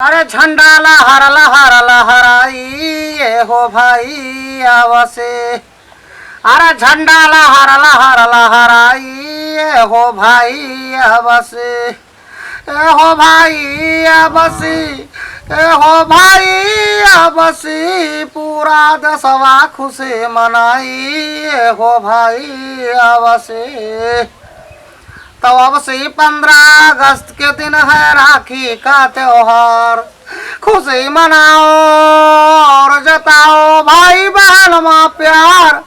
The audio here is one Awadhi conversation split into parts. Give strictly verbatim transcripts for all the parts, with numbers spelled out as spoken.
अरे झंडा लहर लहर लहराई, ए हो भाई आवसे। अरे झंडा लहर लहर लहराई, ए हो भाई आवसे। ए हो भाई आवसी, ए हो भाई आवसी, पूरा देशवा खुशी मनाई, ए हो भाई आवसी। तो अब से पन्द्रह अगस्त के दिन है राखी का त्योहार। खुशी मनाओ और जताओ भाई बहन मा प्यार।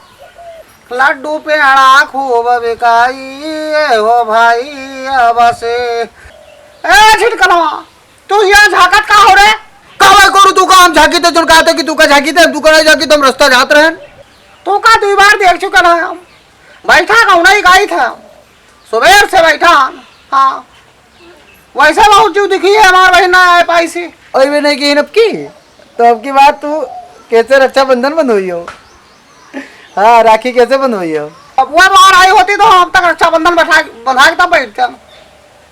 लड्डू पेड़ा खूब बिकाई, ए हो भाई अब से। ए छिटकलवा, तू यहाँ झाँकत का हो रे? का भाई करू, तू का हम झाँकी थे, जोन कहते कि तू का झाँकी थे, तू का नहीं झाँकी, तो हम रास्ता जात रहन। तू का दुई बार देख चुका ना हम। बैठा कौन ही गाई था, सुबेर से बैठा। हाँ, वैसे बहुत जीव दुखी है हमार बहिन ना आए पाई सी। अइबे नहीं की अब की, तो अब की बात तू कैसे रक्षाबंधन बंधोई हो? हाँ, राखी कैसे बंधोई हो? अब वो बाहर आई होती तो हम तक रक्षाबंधन बैठा, बंधा के तब बैठते हम।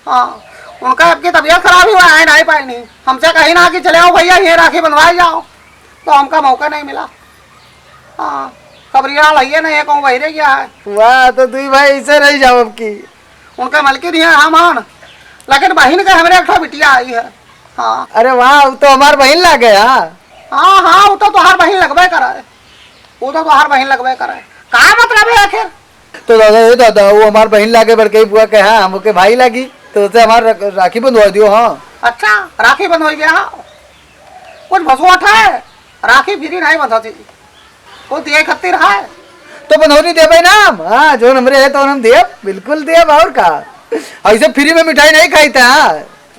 हाँ, उनका अब की तबीयत खराब ही हुआ है, नहीं पाए नहीं। हमसे कहीं ना कि चले आओ भैया, ये राखी बंधवाए जाओ, तो हमका मौका नहीं मिला। हाँ, खबरिया लइए नहीं है, कहूँ बहिरे गया है। वाह, तो दुई भाई ऐसे रह जाओ अब की। उनका मलकिन ही है, हाँ मान, लेकिन बहिन के हमरे एक ठो बिटिया आई है। हाँ। अरे वाह, वो तो हमार बहिन लागे, हाँ। हाँ, हाँ, वो तो तोहार बहिन लगबे करे, वो तो तोहार बहिन लगबे करे। का मतलब है आखिर? तो दादा, ए दादा, वो हमार बहिन लागे बड़कई बुआ के, हाँ, हम ओके भाई लागी, तो उसे हमार रख-, राखी बंधवा दियो, हाँ। अच्छा, राखी बंधवाई गया, हाँ। कुछ भसुआ था, राखी फिरी नहीं बंधा थी। कुछ दिए खातिर है। तो बंधौनी देबे ना हम, हाँ, जोन हमरे है तो हम देब, बिल्कुल देब, और का। ऐसे फ्री में मिठाई नहीं खाई था, हाँ,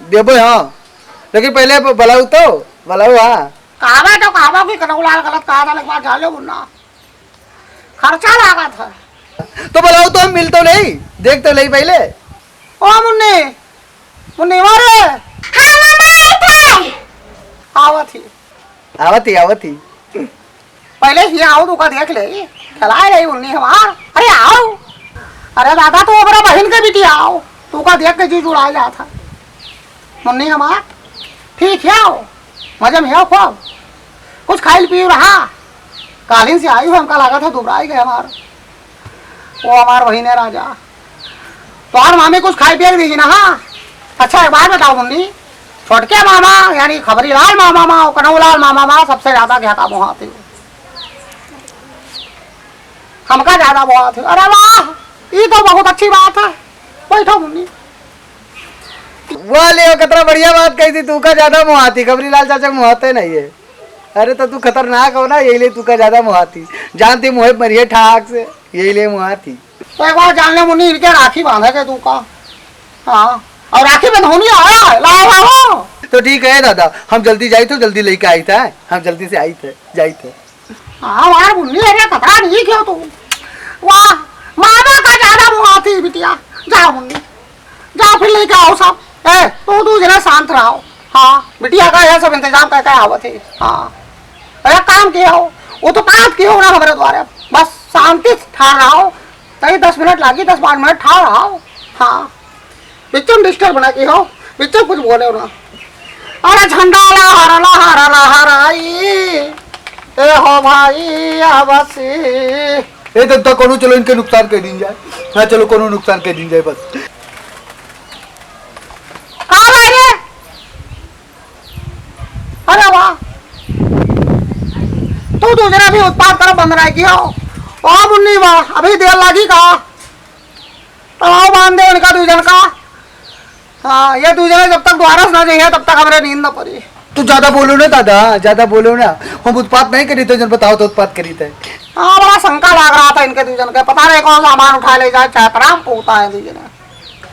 देबे, हाँ। लेकिन पहले ब-, बुलाऊ तो, बुलाऊ, हाँ। कहबे तो कहबो कि कनऊ लाल गलत कहा था, लेकिन बात जान लो मुन्ना, खर्चा लागत है। तो बुलाऊ तो हम मिल तो लेई, देख तो लेई पहले। ओ मुन्नी, मुन्नी मारे। हाँ मामा, आई था। आवत ही। आवत ही, आवत ही। पहले ही आओ, तू का देख ले, चलाए रही मुन्नी हमार। अरे आओ। अरे दादा, तू हमारा बहिन के बिटिया आओ, तू का देख के जी जुड़ा जात है। मुन्नी हमार, ठीक है, आओ, मजे में आओ खूब। कुछ खाइल पील रहा, कालिन से आई हो, हमका लागत है दुबराई गए हमार। वो हमार बहिन है राजा, तोहार मामी कुछ खाए पिए के दीजिए ना, हाँ। अच्छा, एक बात बताओ मुन्नी, छोटके मामा यानी खबरी लाल मामा मा, कनऊ लाल मामा मा सबसे ज्यादा क्या काम होती? हमका ज्यादा बहुत है। अरे वाह, ये तो बहुत अच्छी बात है। बैठो मुन्नी। वाह ले, कतरा बढ़िया बात कही थी, तू का ज्यादा मुहाती, खबरी लाल चाचा के मुहाते नहीं है। अरे तो तू खतरनाक हो ना, यही लिए तू का ज्यादा मुहाती। जानती मुहे मरिए ठाक से, यही लिए मुहाती। तो एक बार जान ले मुन्नी, इनके राखी बांधे के तू का। हाँ, और राखी बंधौनी आया है, लाओ, लाओ। तो ठीक है दादा, हम जल्दी जाई तो जल्दी लेके आई था, हम जल्दी से आई थे, जाई थे। हाँ, हमार मुन्नी, अरे कतरा नीक हो तू। वाह, मामा का ज्यादा मुहाती बिटिया। जाओ मुन्नी, जाओ फिर लेके आओ सब। ए, तू दू जने शांत रहो। हाँ, बिटिया का यह सब इंतजाम करके आवत है। हाँ, अरे काम किया हो, वो तो काम किया हो ना हमारे द्वारा। बस शांति से ठाड़ रहो, तई दस मिनट लागी, दस बारह मिनट ठाड़ रहो। हाँ। बिच्चम डिस्टर्ब ना की हो, बिच्चम कुछ बोले ना। अरे झंडा लहरा, लहरा, लहराई, ए हो भाई, आवासी। ए दद्दा, कोनो चलो इनके नुकसान कर दीन जाए। हाँ, चलो कोनो नुकसान कर दीन जाए बस। का भाई रे? अरे वाह, तू दूसरा भी उत्पाद कर बंद रह की हो। ओ मुन्नी वाह, अभी देर लागी का? तो आओ बांध दे इनका दू जन का। हाँ, ये दू जने जब तक द्वारस ना जाइए, तब तक हमरे नींद ना पड़ी। तू ज्यादा बोलो ना दादा, ज्यादा बोलो ना। हम उत्पात नहीं करी थे, जन बताओ तो उत्पात करी थे। हाँ, बड़ा शंका लाग रहा था इनके दू जन के, पता नहीं कौन सा सामान उठा ले जाए, चैतराम पोता है दू जने।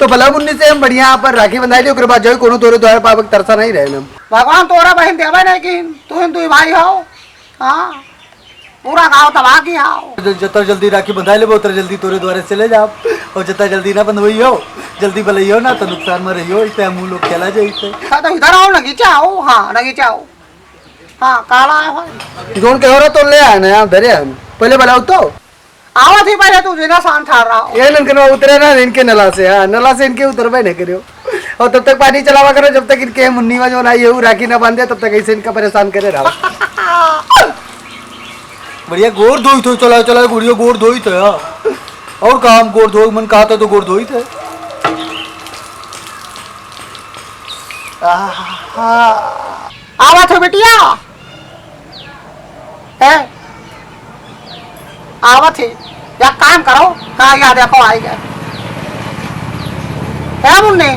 तो भला मुन्नी से हम बढ़िया पर राखी बंधाई ले, ओकरे बाद जाओ कोनो तोरे द्वार पावे के तरसा नहीं रहे हम। भगवान तोरा बहन देवे नहीं कि तू ही दुई भाई हो। हाँ। पूरा गांव तबाह किया हो। ज-, जतना जल्दी राखी बंधाई लेबो, उतना जल्दी तोरे द्वारे चले जाब। और जतना जल्दी ना बंधवई हो, जल्दी बलई हो ना, तो नुकसान में रही हो, इतने हम लोग चला जाई थे। हाँ, तो इधर आओ, नगीचा आओ। हाँ, नगीचा आओ। हाँ, काला है भाई। जोन के हो रहा तो ले आए ना, यहाँ धरे हम। पहले बुलाओ तो। आवत ही पहले तू जिना शांत ठाड़ रहा हो। ये ननकनवा उतरे ना इनके नला से, हाँ, नला से इनके उतरबे नहीं करियो। और तब तक पानी चलावा करो, जब तक इनके मुन्नी मा जो लाई है, वो राखी ना बांधे, तब तक ऐसे इनका परेशान करे रहो। बढ़िया गोड़ धोई तो चला, चला, गुड़िया गोड़ धोई तो यार। और काम गोड़ धोई, मन कहा था तो गोड़ धोई थे। आहा। आवत हो बिटिया। हैं? आवत ही। या काम करो। हाँ, या देखो, आई गए। ए मुन्नी,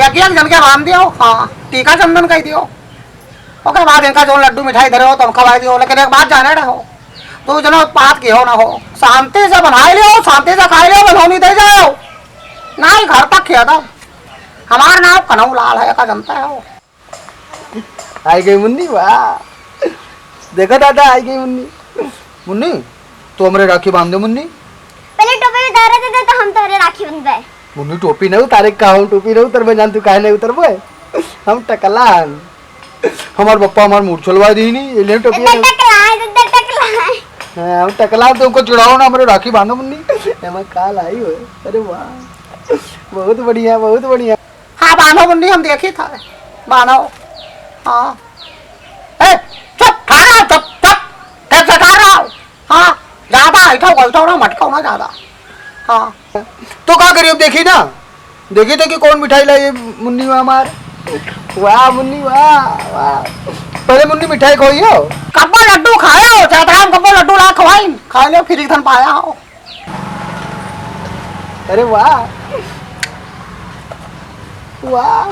एक, एक जन के बांध दियो। हाँ, टीका चंदन कह दियो। ओकर बाद इनका जो लड्डू मिठाई धरे हो, तो हम खवाई दियो। लेकिन एक बात जाने रहो, तू जनो बात की हो ना हो, शांति से बनाई लियो, शांति से खाई लियो, बनौनी दे जाओ। ना ही घर तक खेदा। हमार नाम कनऊ लाल है, का जनता हो। आई गई मुन्नी, वाह। देखो दादा, आई गई मुन्नी। मुन्नी, तू हमरे राखी बांध दे मुन्नी। पहले टोपी उतारे दे, दे तो हम तोरे राखी बंधबे। मुन्नी, टोपी ना उतारे का हो, टोपी ना उतरबे, जान तू काहे नहीं उतरबे? हम टकला हन। हमार पप्पा हमार मूड़ छोलवा दी नहीं, ये ले टोपी इधर ना। टकला है, इधर टकला है। हाँ, हम टकला तो उनको चिढ़ाओ ना, हमरे राखी बांधो मुन्नी। एमा का लाई हो? अरे वाह, बहुत बढ़िया, बहुत बढ़िया। हाँ, बांधो मुन्नी, हम देखी था। बांधो। हाँ। ए, चुप, ठहरा, चुप, चुप। कैसे ठहरा? हाँ, ज्यादा ऐठो, ऐठो ना, मटको ना ज्यादा। हाँ। तो का करी, अब देखी ना, देखी तो कि कौन मिठाई लाई मुन्नी मा हमार। वाह मुन्नी, वाह, वाह। पहले मुन्नी मिठाई खोई हो। कब्बो लड्डू खाए हो, चैतराम कब्बो लड्डू ला खवाई, खा ले, फिर एक धन पाया हो। अरे वाह। वाह।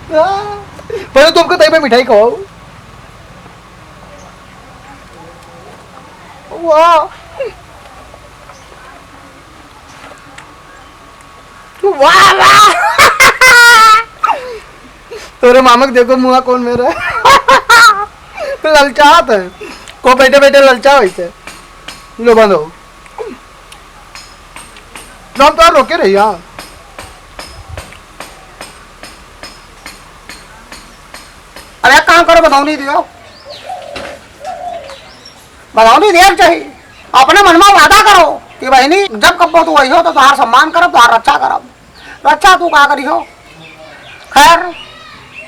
वाह। पहले तुमको तई पे मिठाई खवाओ। वाह। वाह, वाह। तोरे मामा के देखो मुआ कौन मेरा। ललचात है। को बैठे बैठे ललचा वैसे। लो बंद हो। हम तो रोके रही, हाँ। अरे काम करो, बताओ नहीं दियो। बताओ नहीं देर चाहिए। अपने मन मा वादा करो कि बहिनी, जब कब्बो तू आई हो तो तुहार सम्मान करब, तुहार रक्षा करब। रक्षा तू का करी हो? खैर,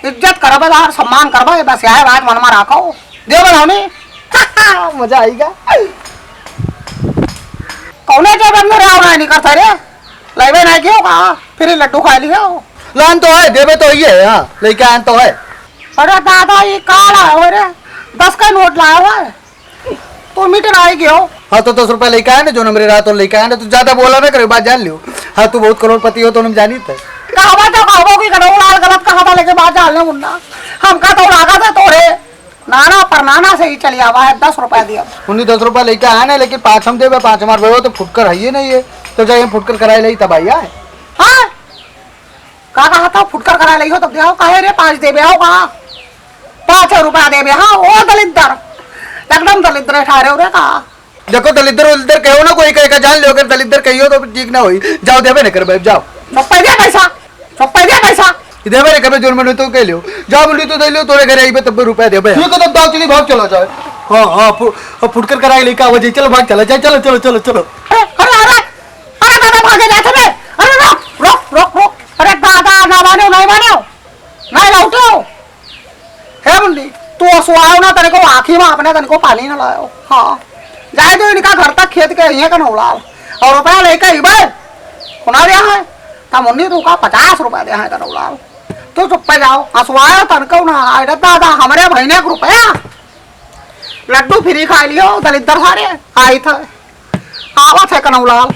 इज्जत करबे, तुहार सम्मान करबे, बस यह बात मन मा राखो। दे बताओ नहीं। मजा आएगा। कौने जेब अंदर आओ ना नहीं करता रे? लाइबे ना कियो का? फिर ये लड्डू खा लियो। लान तो है, देबे तो ये है, हाँ, लेके आन तो है। अरे दादा, ये का लाया हो रे? दस का नोट लाया हुआ है। तो मीटर आई गयो। हाँ, तो दस रुपया लेके आए ना, जो नंबर रहा तो लेके आए ना, तू ज्यादा बोला ना करे, बात जान लियो। हाँ, तू बहुत करोड़पति हो तो हम जानी थे। कहवा तो कहबो कि कनऊ लाल गलत कहा था, लेकिन बात जान ले मुन्ना। हमका तो लागा था तोरे नाना पर नाना से ही चली आवा है, दस रुपया दिया। उन्हीं दस रुपया लेके आए ना, लेकिन पाँच हम देबे, पाँच हमार भयो तो फुटकर है ये नहीं है, तो जाइए फुटकर कराए ले तब आई आए। हाँ? का कहा था, फुटकर करा लई हो, तब देहो, काहे रे, पाँच देबे हो का? पाँच रुपया देबे, हाँ, ओ दलिद्दर, एकदम दलिद्दर ठहरे हो रे का? देखो, दलिद्दर उलिद्दर कहो ना कोई, कहे का जान लो, अगर दलिद्दर कहियो तो ठीक ना होई। जाओ, देबे नहीं करबे, जाओ। चुप्पे दे पैसा, चुप्पे दे पैसा। देबे नहीं करबे, जोन मने तो कह लियो, जाओ बोली तो दे लियो, तोरे घरे आइबे तब रुपया देबे। ठीक है, तब दाव चली, भाग चला जाए। हाँ, हाँ, फु-, फुटकर कराए लेके आवा जी, चलो भाग चला जाए, चलो, चलो, चलो, चलो। अरे, अरे, अरे, अरे दादा, भागे जात हवे। अरे रोक, रोक, रोक, रोक। अरे दादा, ना मानो, नहीं मानो, नहीं लौटो। हे मुन्नी, तू असुआओ ना, तनिको आँखी मा अपने तनिको पानी ना लायो। हाँ, जाए दो इनका घर तक, खेत के हिये कनऊ लाल। और रुपया लेके ही बे, सुना दिया है। ता मुन्नी, तू का पचास रुपया दिया है कनऊ लाल। तू चुप्पे जाओ, असुआओ तनिको ना। अरे दादा, हमरे भइने के रुपया। लड्डू फ्री खाए लियो, दलिद्दर सारे। आई था। आवत है कनऊ लाल।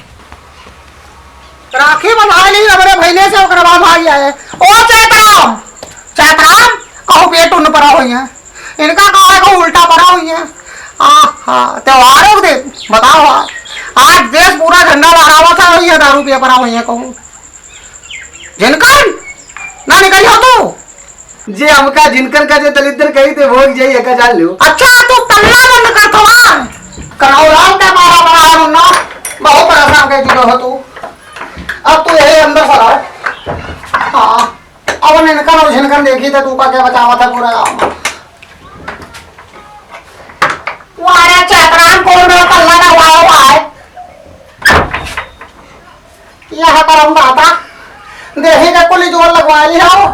राखी बंधाए ली हमरे भइने से, ओकरे बाद भाई आए। ओ चैतराम, चैतराम, कहूँ पेट उन परा होई है। इनका कहा है, कहूँ उल्टा परा होई है। आहा, त्योहारों के दिन, बताओ आज। आज देश पूरा झंडा लहरावत है, और ये दारू पिए परा होई है कहूँ। जिनकन, ना निकलियो तू। जे हमका जिनकन का जे दलिद्दर कही थे, भोग जाई, एका जान लियो। अच्छा, तू पल्ला बंद कर थवा। कनऊ लाल का मारा बड़ा है मुन्ना, बहुत परेशान कर चुका हो तू। अब तू यही अंदर से रहो। हाँ, अब इनकन और झिनकन देखी तो तू का क्या बचावा था पूरा गाँव में। वारा चैतराम कौन मेरा पल्ला ना हुआ हुआ है। यह करम दाता, देही के कुली जोर लगवाई हो।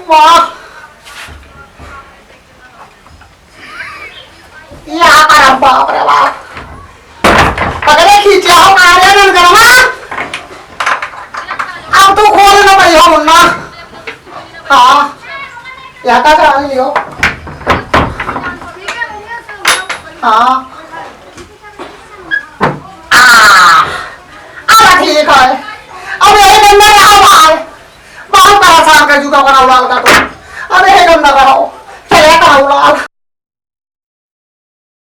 वाह। या करम बाप रे बाप। पकड़े खींचे हो, मारे नन करमा। अब तू खोल ना पड़ी हो मुन्ना। हाँ। या का करा लियो। हाँ। आ, अब ठीक है। अब यही दिन में आओ बाहर। बहुत परेशान कर चुका बना हुआ होता